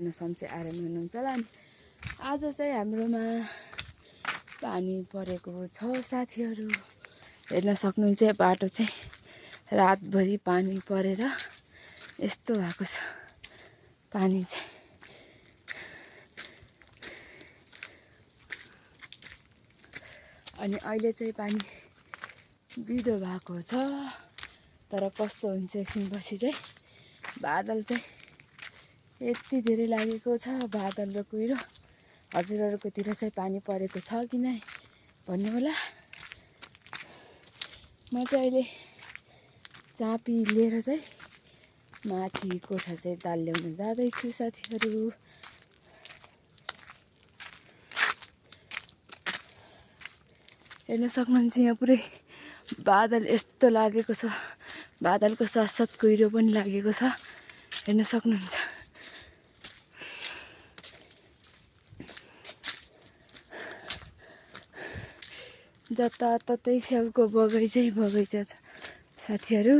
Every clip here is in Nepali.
सन्चै आराम हुनुहुन्छ होला। अनि आज चाहिँ हाम्रोमा पानी परेको छ साथीहरू। हेर्न सक्नुहुन्छ बाटो चाहिँ रातभरि पानी परेर यस्तो भएको छ पानी चाहिँ। अनि अहिले चाहिँ पानी बिदो भएको छ, तर कस्तो हुन्छ एकछिनपछि चाहिँ। बादल चाहिँ यति धेरै लागेको छ, बादल र कुहिरो। हजुरहरूकोतिर चाहिँ पानी परेको छ कि नै भन्नु होला। म चाहिँ अहिले चापी लिएर चाहिँ माथि कोठा चाहिँ दाल ल्याउन जाँदैछु साथीहरू। हेर्न सक्नुहुन्छ यहाँ पुरै बादल यस्तो लागेको छ, बादलको साथसाथ कुहिरो पनि लागेको छ। हेर्न सक्नुहुन्छ। जताततै स्याउको बगैँचा छ साथीहरू।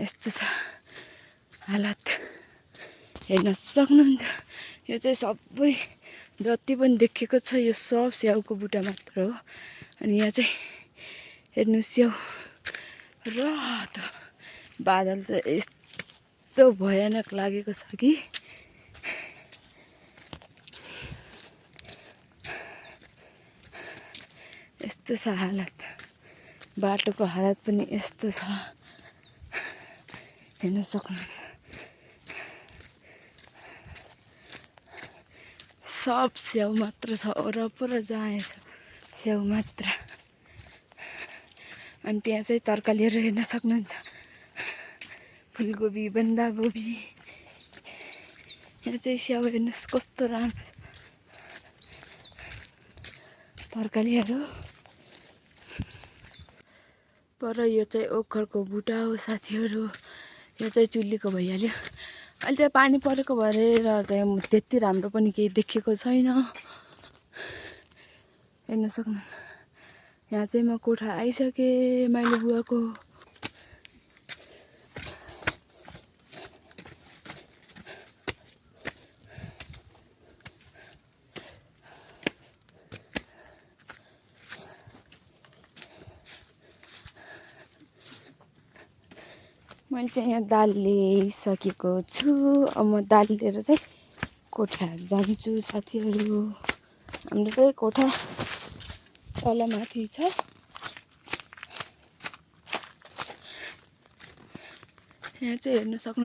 यस्तो छ हालत, हेर्न सक्नुहुन्छ। यो चाहिँ सबै जति पनि देखेको छ यो सब स्याउको बुट्टा मात्र हो। अनि यहाँ चाहिँ हेर्नु स्याउ रातो, बादल चाहिँ यस्तो भयानक लागेको छ कि यस्तो छ हालत। बाटोको हालत पनि यस्तो छ, हेर्न सक्नुहुन्छ। सब स्याउ मात्र छ, वरपर जहाँ छ स्याउ मात्र। अनि त्यहाँ चाहिँ तरकारीहरू हेर्न सक्नुहुन्छ, फुलकोपी, बन्दाकोपी। यहाँ चाहिँ स्याउ हेर्नुहोस् कस्तो राम्रो तरकारीहरू। पर यो चाहिँ ओखरको बुट्टा हो साथीहरू। यो चाहिँ चुलीको भइहाल्यो। अहिले चाहिँ पानी परेको भएर चाहिँ त्यति राम्रो पनि केही देखेको छैन। हेर्न सक्नुहुन्छ। यहाँ चाहिँ म कोठा आइसकेँ माइली बुवाको। मैले चाहिँ यहाँ दाल ल्याइसकेको छु। अब म दाल लिएर चाहिँ कोठा जान्छु साथीहरू। हाम्रो चाहिँ कोठा तलमाथि छ। यहाँ चाहिँ हेर्न सक्नु